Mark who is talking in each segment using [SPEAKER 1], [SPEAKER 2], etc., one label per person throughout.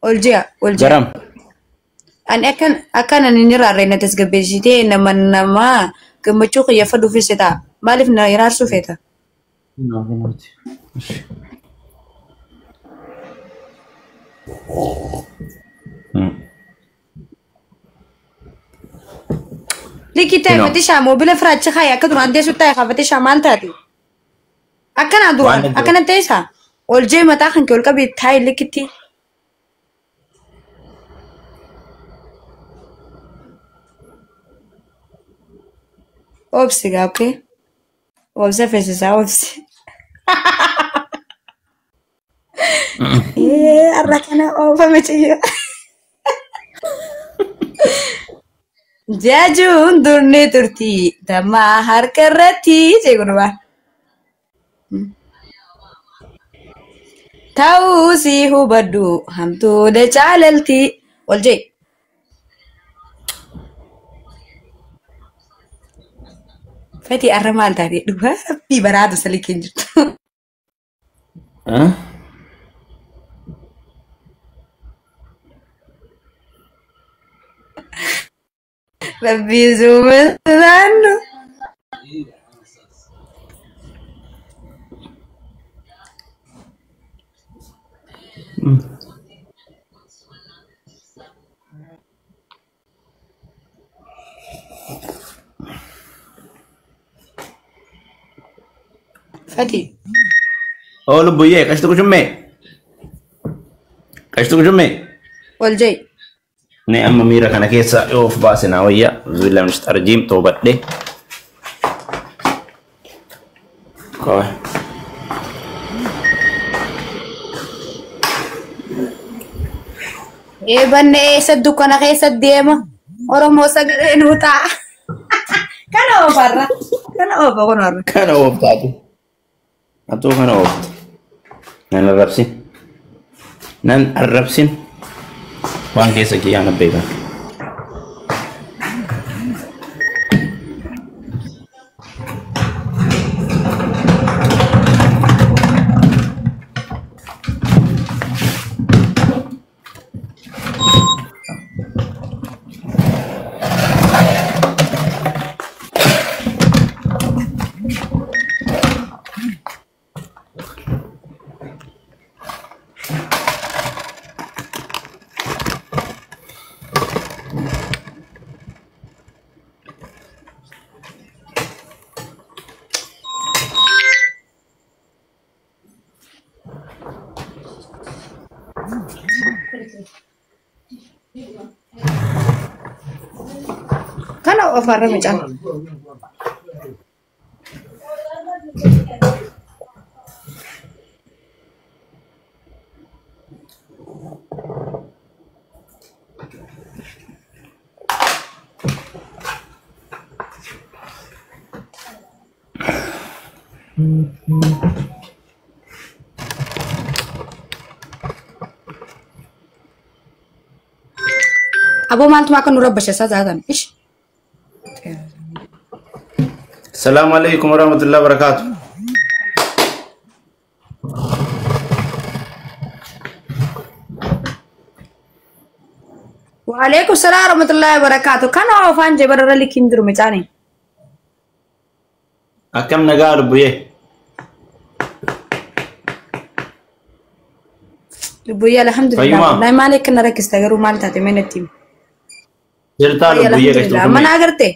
[SPEAKER 1] Ol ji'a ol ji'a.
[SPEAKER 2] Garam.
[SPEAKER 1] Ani akkan ani hin iraarre na tasgabbeessitee nama nama gammachuu xiyyeeffadhuufis ta'a. Maaliif na iraarsuu feeta? Likki ta'e
[SPEAKER 2] Kunoo.
[SPEAKER 1] fatishaa moobila firaachi kaayi akka duraan teessu ta'e fatishaa maal taate? Akkana duraan
[SPEAKER 2] Waan
[SPEAKER 1] akkana teessa. Ol jee mataa kan kee ol qabi taayi likitti. Obsi gaa okay? Obsa feesisaa obsi. Ee har'a kana oofame ciyyo. Jaajuun durni turti dammaa harka irratti jee gurbaan. Ta'uu si hubadhu hamtuudha caalalti. Ol jee. Fati har'a maal taate dhugaa rabbii baraatu salii hin jirtu.
[SPEAKER 2] Huh?
[SPEAKER 1] Rabbii suuma naannu. Fati.
[SPEAKER 2] Oh lubbuyyee qashtu qucummee. Qashtu qucummee.
[SPEAKER 1] Ol jee.
[SPEAKER 2] Ne amma miira kana keessa yoo of baase naa wayya. Zubilaa ministeera arjiim toobadhe. Kowe.
[SPEAKER 1] Eebanne eessa dukkana keessa deema. Oromoo sagalee nuu ta'a. Kana oofarra. Kana oofa kun warra.
[SPEAKER 2] Kana ooftaatu. Atuu kana oofta. Nan arrabsin. Nan arrabsin. Waan keessa kiyyaa na beekan.
[SPEAKER 1] Kana oofarra mucaan. Aboo maaltu akka nu rabbasheessaa taatan? Ish.
[SPEAKER 2] Salaamu alaikum warahmatullahi wabarakatuh.
[SPEAKER 1] Waalaikum salaam warahmatullahi wabarakatuh. Kana oofaan jee bararra likiin jiru mucaani.
[SPEAKER 2] Akkam nagaa lubbuyyee.
[SPEAKER 1] Lubbuyyaa alhamdulillah.
[SPEAKER 2] Fayyumaa.
[SPEAKER 1] Wallahi maal akka na rakkista garuu maal taate mee natti himi.
[SPEAKER 2] Jirtaa
[SPEAKER 1] Fayya
[SPEAKER 2] lubbuyyee qashtu
[SPEAKER 1] alhamdulillah. Mana agartee?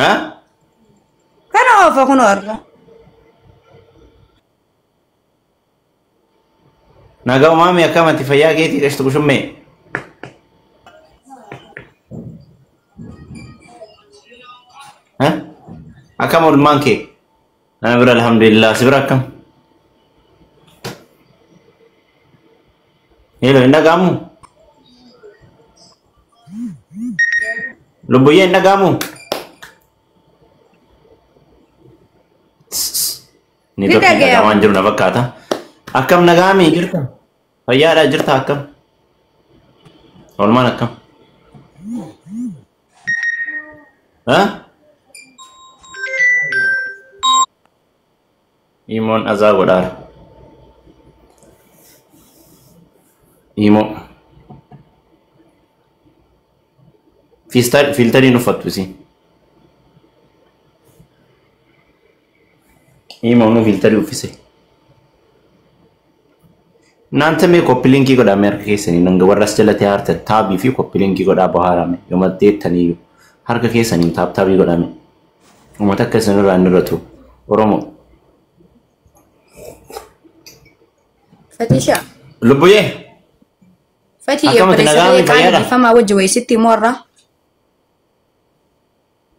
[SPEAKER 2] Ha?
[SPEAKER 1] Kana oofa kun warra.
[SPEAKER 2] Nagaa maami akkamati fayyaa keetii qashtu qushummee. Ha? Akkam oolmaan kee? Ana bira alhamdulillah si bira akkam? Hello hin dhaga'amu? Lubbuyyee hin dhaga'amu?
[SPEAKER 1] Ni
[SPEAKER 2] Ni tokko
[SPEAKER 1] dhaga'ama.
[SPEAKER 2] dhaga'amaan jiru na fakkaata. Akkam nagaami jirta? Fayyaadhaa jirta akkam? Oolmaan akkam? Ha? Imoon azaa godhaara. Himoo. Fiiltariin uffattu isin. Himoo nu fiiltarii uffise. Naanta mee copy linkii godhaa harka keessanii nanga warra as jalatti haartan taabii fi copy linkii godhaa bohaarame yooma deettaniyyuu harka keessaniin tap taabii godhame. Uummata akka isinirraa hin irratu. Oromoo.
[SPEAKER 1] Fatisha.
[SPEAKER 2] Lubbuyyee.
[SPEAKER 1] Fatii
[SPEAKER 2] Akkamatti
[SPEAKER 1] obboleessa
[SPEAKER 2] nagaa
[SPEAKER 1] kiyya qaali
[SPEAKER 2] fayyaadha?
[SPEAKER 1] dhiifamaa wajji wayisitti immoo irraa.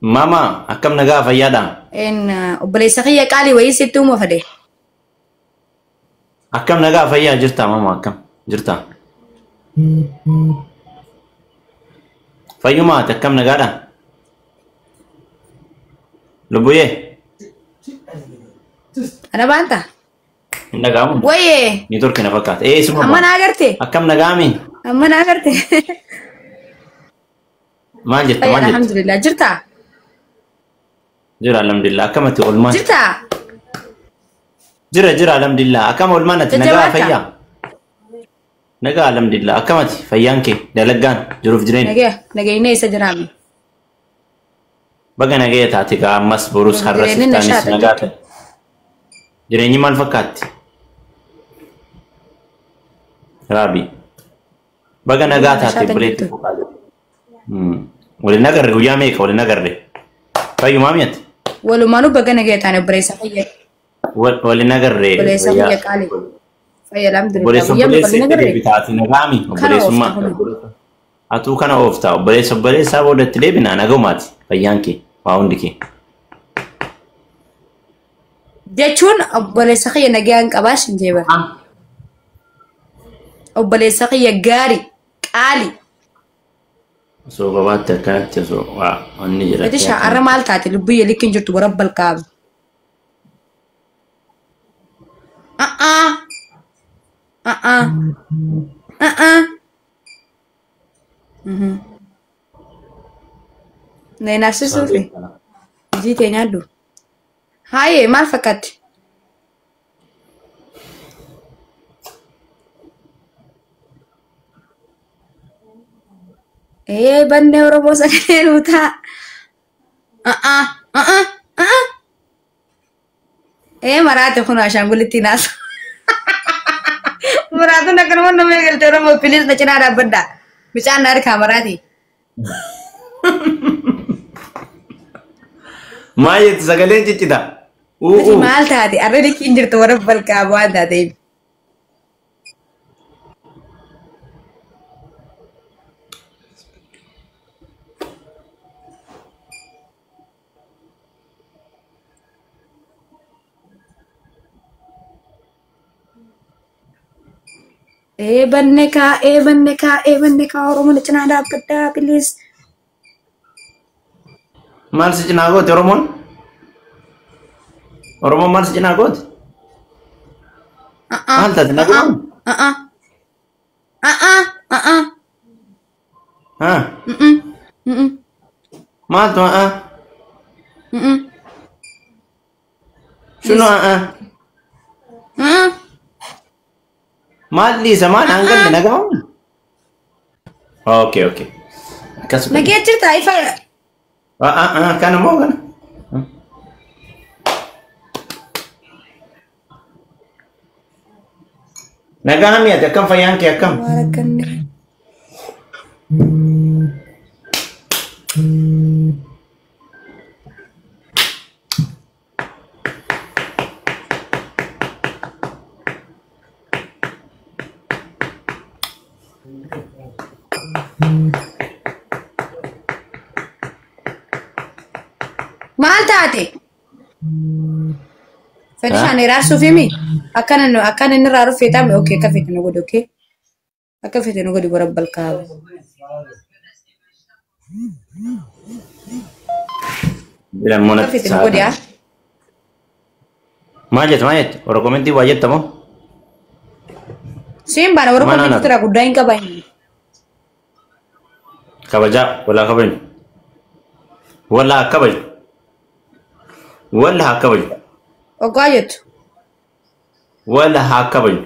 [SPEAKER 2] Mama akkam nagaa fayyaadha?
[SPEAKER 1] Obboleessa kiyya qaalii wayisitti uuma fade.
[SPEAKER 2] Akkam nagaa fayyaa jirtaa mama akkam jirtaa? Fayyumaa ati akkam nagaadha? Lubbuyyee.
[SPEAKER 1] Ana baanta?
[SPEAKER 2] Hin dhaga'amu?
[SPEAKER 1] Wayyee.
[SPEAKER 2] Ni torki na fakkaata. Ee suma
[SPEAKER 1] Amma na agarte?
[SPEAKER 2] Akkam nagaami?
[SPEAKER 1] Amma na agarte?
[SPEAKER 2] Maal jetta
[SPEAKER 1] Fayyaa
[SPEAKER 2] maal jetta?
[SPEAKER 1] alhamdulillah. Jirtaa?
[SPEAKER 2] Jira alhamdulillah. Akkamatti oolmaan?
[SPEAKER 1] Jirtaa?
[SPEAKER 2] Jira jira alhamdulillah. Akkam oolmaan ati nagaa
[SPEAKER 1] Jajjabaadha.
[SPEAKER 2] fayyaa? Nagaa alhamdulillah. Akkamati fayyaan kee dalaggaan jiruuf jireenya?
[SPEAKER 1] Nagaya nagayinee isa jiraame.
[SPEAKER 2] Baga nagaya taate gaa ammas borus har'as
[SPEAKER 1] Jireenyi
[SPEAKER 2] iftaanis
[SPEAKER 1] nashaadha
[SPEAKER 2] nagaa ta'e. Jireenyi maal fakkaatti? Raabi. Baga nagaa taate
[SPEAKER 1] Nashaadha
[SPEAKER 2] obboleetti.
[SPEAKER 1] jirtu.
[SPEAKER 2] Waliin agarre guyyaa meeqa waliin agarre? Fayyumaa mi'ati?
[SPEAKER 1] Walumaanuu baga nagaya taane obboleessa fayyaa.
[SPEAKER 2] Waliin agarre.
[SPEAKER 1] Obboleessa fayyaa qaali. Fayyaa alhamdulillah.
[SPEAKER 2] Obboleessa
[SPEAKER 1] Guyyaa meeqa
[SPEAKER 2] obboleessa
[SPEAKER 1] waliin
[SPEAKER 2] itti
[SPEAKER 1] agarre?
[SPEAKER 2] deebitaati nagaami
[SPEAKER 1] Kana
[SPEAKER 2] obboleessummaa.
[SPEAKER 1] oofta kun.
[SPEAKER 2] Atuu kana oofta obboleessa obboleessaa booda itti deebinaa nagahumaati fayyaan kee waa hundi kee.
[SPEAKER 1] Jechuun obboleessa kiyya nagayaan qabaas hin jeeba. Obboleessa kiyya gaarii qaali.
[SPEAKER 2] Osoo gabaatti akkanatti osoo waa onni jedhattee
[SPEAKER 1] Fatisha arra maal taate lubbiyya likki hin jirtu warra balqaabu. A'aa. A'aa. A'aa. Na inaafsisuufi. Hojii tee nyaadhu. Haayee maal fakkaatti? Ee bannee Oromoo sagalee nuu ta'a. A'aa. A'aa. A'aa. Ee maraate kun ashaangulittiin naasa. Maraatuun akkanuma nama eegalte Oromoo piliis na cinaa dhaabbadha. Bichaan na harkaa maraati.
[SPEAKER 2] Maal jetti sagaleen ciccita?
[SPEAKER 1] Ati
[SPEAKER 2] U'uu.
[SPEAKER 1] maal taate? Arra likki hin jirtu warra balqaa waan taateef. Ee banne kaa, ee banne kaa, ee banne kaa Oromoo na cinaa dhaabbadhaa piliis.
[SPEAKER 2] Maal si cinaa goote Oromoon? Oromoon maal si cinaa goote?
[SPEAKER 1] A'aa.
[SPEAKER 2] Maal taate nagahumaa?
[SPEAKER 1] A'aa. A'aa. A'aa.
[SPEAKER 2] Haa
[SPEAKER 1] Mm-mm. Mm-mm.
[SPEAKER 2] maaltu haa?
[SPEAKER 1] Mm-mm.
[SPEAKER 2] Shunu haa?
[SPEAKER 1] Mm-mm.
[SPEAKER 2] Maal dhiisa maal hangalle nagahumaa? Okay okay. Akkas godhi.
[SPEAKER 1] Nagee jirtaa ifa.
[SPEAKER 2] Haa kana moo kana? Nagaa mi'ate akkam fayyaan kee akkam?
[SPEAKER 1] Waan akkanni. Maal taate? Fedhishaan hiraarsuuf himi? Akkana akkana inni irraa rufee taame okee akka fedhe nu godhi okee. Akka fedhe nu godhi warra balkaaba.
[SPEAKER 2] Bilammoon
[SPEAKER 1] Akka fedhe nu godhi haa.
[SPEAKER 2] Maal jetta maal jetta? Warra komentii waa jetta moo?
[SPEAKER 1] Siin baana warra
[SPEAKER 2] Mana
[SPEAKER 1] komentii tura guddaa hin qaban.
[SPEAKER 2] Kabajaa walaa kabaju. Walaa kabaju. Walaa kabaju.
[SPEAKER 1] Oggaa jettu.
[SPEAKER 2] Walaa haa kabaju.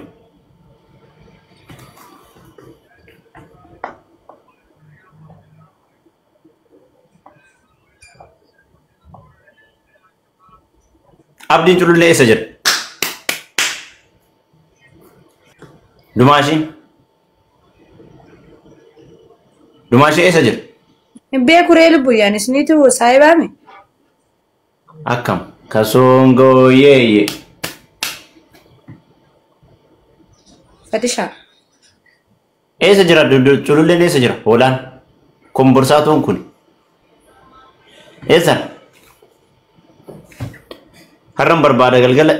[SPEAKER 2] Abdiin culullee eessa jira? Dumaashiin? Dumaashii eessa jira?
[SPEAKER 1] Hin beeku ree lubbuyyaan isiniitu saayibaami.
[SPEAKER 2] Akkam kasoongoo yeeyye.
[SPEAKER 1] Fatishaa.
[SPEAKER 2] Eessa jira cululleen eessa jira? Hoolaan komborsaatuun kun eessa? Har'an barbaada galgala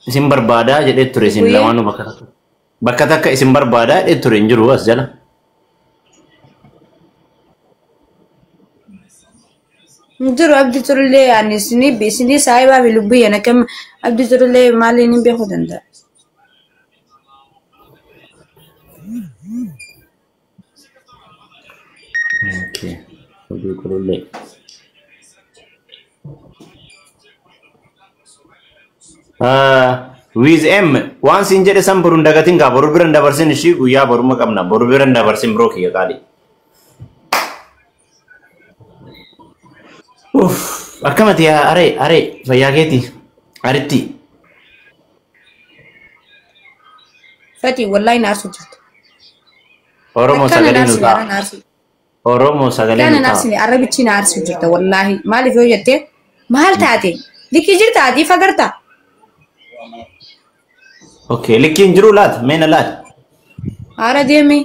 [SPEAKER 2] isin barbaadaa jedhee ture isin lamaanuu bakka takka. Bakka takka isin barbaadaa jedhee ture hin jiru as jala.
[SPEAKER 1] Hin jiru abdii culullee ani isinii saayibaami lubbuyyaan akkam abdii culullee maaliin hin beekuu danda'a?
[SPEAKER 2] Okay. Abdii culullee. With M waan siin jedhe san boru hin dagatin gaa boru bira hin dabarsin ishii guyyaa boruma qabna boru bira hin dabarsin biroo kiyya qaali. Uff akkamati yaa aree aree fayyaa keeti aritti.
[SPEAKER 1] Fati wallahi na aarsu jirtu.
[SPEAKER 2] Oromoo sagalee nu ta'a. Oromoo sagalee nu ta'a.
[SPEAKER 1] Arrabichi na aarsu jirta wallahi maaliif yoo jette maal taate likkii jirta ati fagarta.
[SPEAKER 2] Okay likkiin jiru laata mee na laali.
[SPEAKER 1] Haara deemi.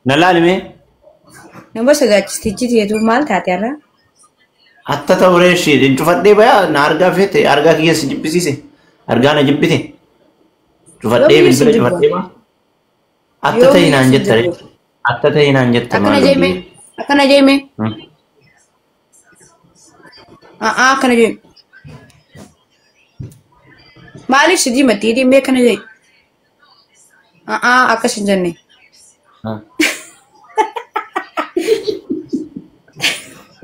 [SPEAKER 2] Na laali mee.
[SPEAKER 1] Nama sodaachistichi tietu maal taate har'a?
[SPEAKER 2] Atta ta'uree ishee cufadhee bayaa na argaa feete argaa kiyya si jibbisiise argaa na jibbite. Cufadhee bilbila cufadhee baa. Atta ta'e naan jetta atta ta'e naan jetta
[SPEAKER 1] maal. Akkana jeeme. Akkana jeeme. Maaliif si diimatti hidhiin mee akkana jee? Akkas hin jenne.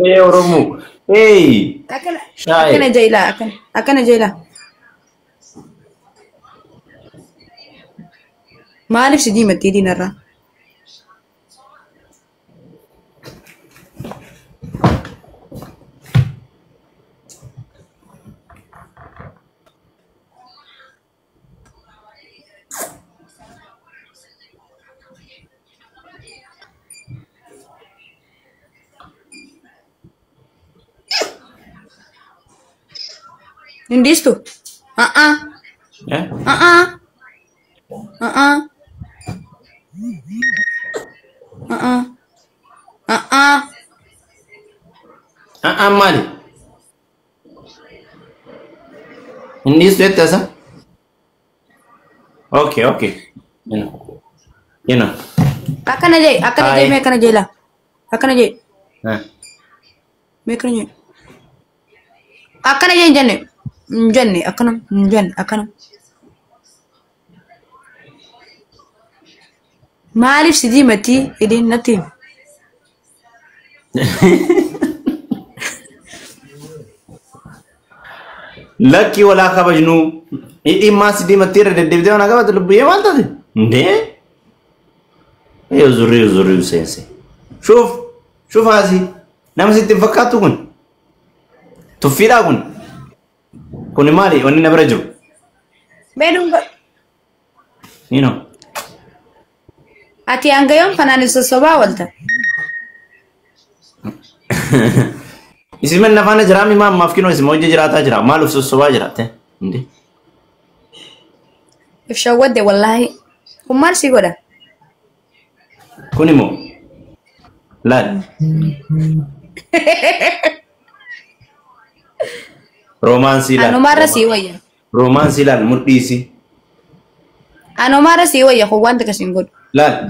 [SPEAKER 2] Ee Oromoo. Ee.
[SPEAKER 1] Akkana jeelaa akkana jeelaa. Maaliif si diimatti hidhiin irraa? Hindistu?
[SPEAKER 2] Maali? Hindistu jette asa? Okay, okay. You know.
[SPEAKER 1] Akkana jee, akkana jee, mee akkana jee laa. Akkana jee. Mee akkana jee. Akkana jee hin jenne. Hin jenne akkana hin jenne akkana. Maaliif si diimatti hidhiin natti himi?
[SPEAKER 2] Lakki walaa kabajnu hidhiin maa si diimatti irra deddeebitee waan qabate lubbuyyee maal taate? Indee? Zurrii zurrii seense. Shuuf shuuf haasii nama sitti hin fakkaattu kun. Tuffiidhaa kun. Kuni maali wanni na bira jiru?
[SPEAKER 1] Meedhuun.
[SPEAKER 2] Nino.
[SPEAKER 1] Ati hanga yoom kanaan sossobaa oolta?
[SPEAKER 2] Isin manna faana jiraa mi maammaaf kinoo isin hojii jiraataa jira maaliif sossobaa jiraatte? Indee.
[SPEAKER 1] If shawwadde wallaahi. Kun maal si godha?
[SPEAKER 2] Kun immoo laal. Roomaansii laal.
[SPEAKER 1] Anumarra sii wayya.
[SPEAKER 2] Roomaansii laal mudhiisi.
[SPEAKER 1] Anumarra sii wayya kun wanta akkasiin godhu.
[SPEAKER 2] Laal.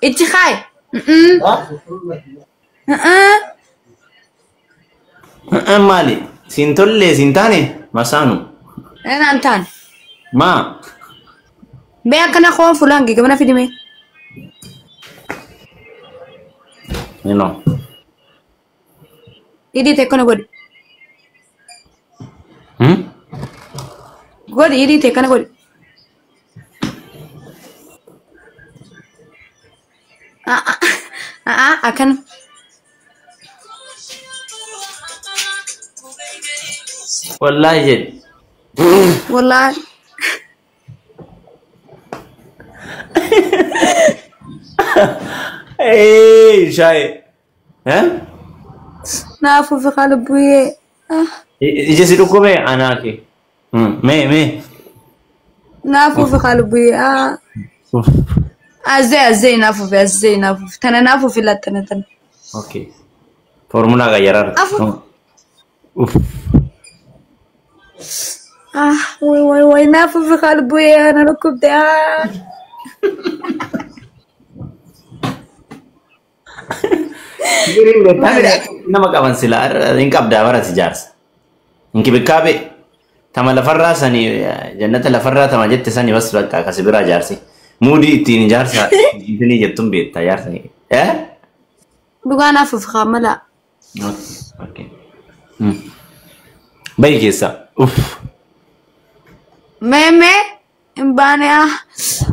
[SPEAKER 1] Itti kaayi.
[SPEAKER 2] Maali? Siin tollee siin taane masaanu.
[SPEAKER 1] Naan taane.
[SPEAKER 2] Maa?
[SPEAKER 1] Mee akkana koon fuulaan gigamana fidime.
[SPEAKER 2] Nino.
[SPEAKER 1] Hidhii ta'e kana godhi. Godhi hidhii ta'e kana godhi. Akkana.
[SPEAKER 2] Wallaahi jedhi.
[SPEAKER 1] Wallaahi.
[SPEAKER 2] Ee shaayee.
[SPEAKER 1] Naaf ofi qalbuyyee.
[SPEAKER 2] Ija si dhukkubee anaa kee. Mee mee.
[SPEAKER 1] Naaf ofi qalbuyyee. Azee azee naaf ofi azee naaf ofi tana naaf ofi lattana tana.
[SPEAKER 2] Okay. Formulaa qayyaraarra.
[SPEAKER 1] Uff. Ah way way way naaf ofi qalbuyyee ana dhukkubde.
[SPEAKER 2] Nama qaban silaa hin qabdaa barati jaarsa. Inkibikaabe tama lafarraa sanii jannata lafarraa tama jette sanii bas bakka akkasi biraa jaarsi. Muudii ittiin ijaarsa ittiin jettuun beektaa jaarsa.
[SPEAKER 1] Dhugaa naaf ofi kaamala.
[SPEAKER 2] Bayi keessa. Uff.
[SPEAKER 1] Mee mee hin baane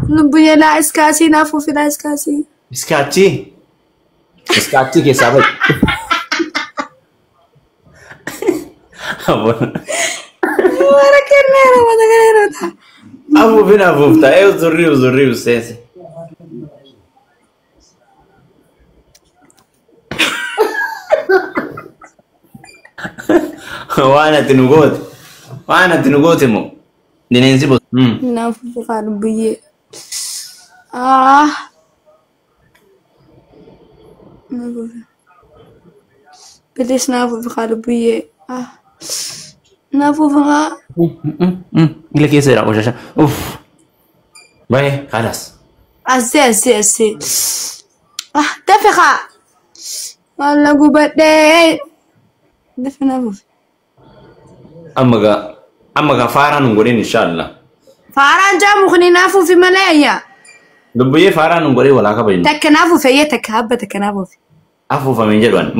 [SPEAKER 1] lubbu laa iskaasii naaf ofi laa iskaasii.
[SPEAKER 2] Iskaachii. Iskaachii keessaa bayi.
[SPEAKER 1] Wara kenneera mata kenneera.
[SPEAKER 2] Afuufin afuufta. Ee uzurrii uzurrii useese. Waan ati nu goote. Waan ati nu goote moo? Bineensi bos.
[SPEAKER 1] Naaf ofi qalbuyyee. Naaf ofi. Bilis naaf ofi qalbuyyee. Naaf ofi haa.
[SPEAKER 2] Ila keessa jira qoshasha. Uff. Bahe khalas.
[SPEAKER 1] Asee asee asee. Dafe haa. Walla gubadhee. Dafe naaf ofi.
[SPEAKER 2] Amma gaa faaraan hin godhin inshallah.
[SPEAKER 1] Faaraan jaamu kuni naaf ofi malee ayyaa.
[SPEAKER 2] Lubbuyyee faaraan hin godhin walaa kabajnu.
[SPEAKER 1] Takka naaf ofi ayyee takka habba takka naaf ofi.
[SPEAKER 2] Afuufameen jedhan.